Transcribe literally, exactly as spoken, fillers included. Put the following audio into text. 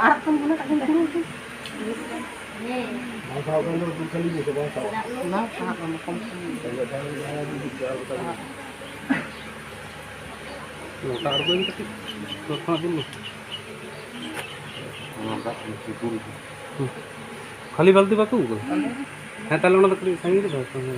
ᱟᱨ ᱠᱷᱚᱱ ᱜᱩᱱᱟᱹ ᱠᱟᱜ ᱠᱟᱱ ᱛᱤᱧ᱾ ᱵᱟᱝ ᱥᱟᱦᱟᱜ ᱠᱟᱱᱟ, ᱠᱷᱟᱹᱞᱤ ᱜᱮ ᱥᱮ ᱵᱟᱝ ᱥᱟᱦᱟᱜ? ᱵᱟᱝ ᱥᱟᱦᱟᱜ ᱠᱟᱱᱟ, ᱠᱚᱢ ᱠᱚᱢ᱾ ᱥᱟᱸᱜᱮ ᱫᱷᱟᱨᱟ ᱜᱮ ᱡᱟᱦᱟᱸᱭ ᱡᱩᱫᱤ ᱪᱟᱞᱟᱣ ᱠᱟᱛᱮ ᱱᱚᱴᱟ ᱟᱬᱜᱚᱭᱮᱱ ᱠᱟᱹᱴᱤᱡ, ᱛᱚᱠᱷᱚᱱ ᱫᱤᱱ ᱫᱚ᱾ ᱚᱱᱟ ᱫᱟᱜ ᱠᱚ ᱫᱩᱞ ᱠᱚ᱾ ᱦᱩᱸ᱾ ᱠᱷᱟᱹᱞᱤ ᱵᱟᱹᱞᱛᱤ ᱵᱟᱠᱚ ᱟᱹᱜᱩ ᱠᱟᱫᱟ? ᱦᱮᱸ, ᱛᱟᱦᱞᱮ ᱚᱱᱟ ᱫᱚ ᱠᱟᱹᱴᱤᱡ ᱥᱟᱺᱜᱤᱧ ᱨᱮ ᱫᱚᱦᱚᱭ ᱯᱮ, ᱦᱮᱸ᱾